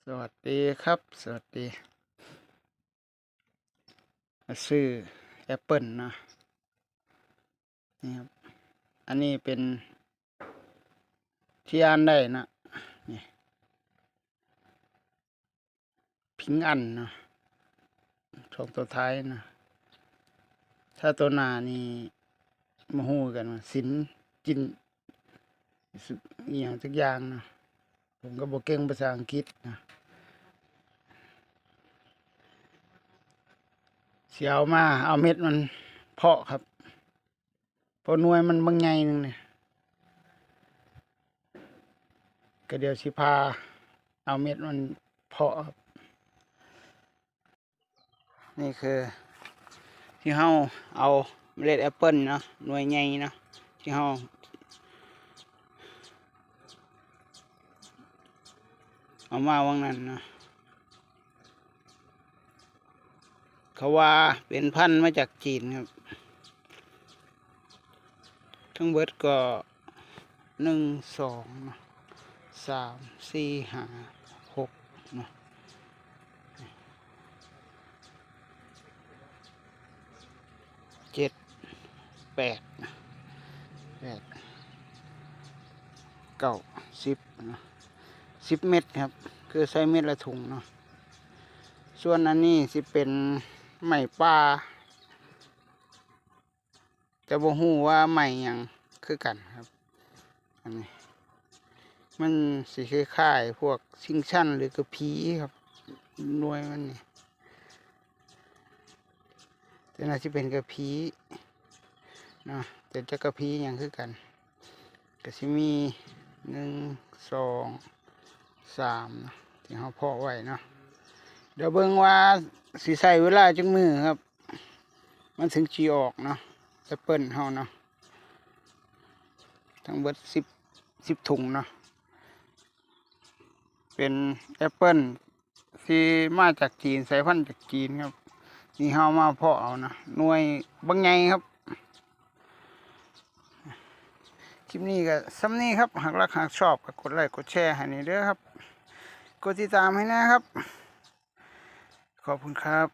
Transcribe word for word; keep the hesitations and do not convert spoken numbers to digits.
สวัสดีครับ สวัสดี มาซื้อแอปเปิลเนาะ นี่ครับ อันนี้เป็นที่อ่านได้นะ นี่ ผิงอันเนาะ สองตัวท้ายนะ ถ้าตัวหน้านี่บ่ฮู้คือกันว่า สิน จิน อีหยังสักอย่างนะ ผมก็บ่เก่งภาษาอังกฤษนะ สิเอามา เอาเม็ดมันเพาะครับ เพราะหน่วยมันบางใหญ่หนึ่งเนี่ย ก็เดี๋ยวสิพาเอาเม็ดมันเพาะครับ นี่คือ ที่เฮาเอาเมล็ดแอปเปิลเนาะ หน่วยใหญ่เนาะ ที่เฮาเอามาวังนั้นเนาะ เขาว่าเป็นพันธุ์มาจากจีนครับ ทั้งเบิดก็ หนึ่ง สอง เนาะ สาม สี่ ห้า หก เนาะ เจ็ด แปด แปด เก้า สิบ เนาะ สิบ เม็ดครับ คือใส่เม็ดละถุงเนาะ ส่วนอันนี้สิเป็นไม้ป่า แต่บ่ฮู้ว่าไม้หยังคือกันครับ อันนี้ มันสิคล้ายๆพวกชิงชันหรือกระพี้ครับ หน่วยมันนี่ แต่น่าสิเป็นกระพี้เนาะ แต่จักกระพี้หยังคือกัน ก็สิมี หนึ่ง สอง สาม เนาะ ที่เฮาเพาะไว้เนาะ เดี๋ยวเบิ่งว่าสิใช้เวลาจักมื้อครับ มันถึงสิออกเนาะ แอปเปิลเฮาเนาะ ทั้งเบิด สิบ สิบ ถุงเนาะ เป็นแอปเปิลที่มาจากจีน สายพันธุ์จากจีนครับ นี่เฮามาเพาะเอานะ หน่วยบักใหญ่ครับ คลิปนี้ก็ส่ำนี้ครับ หากรักหากชอบก็กดไลค์กดแชร์ให้แหน่เด้อครับ กดติดตามให้นะครับ ขอบคุณครับ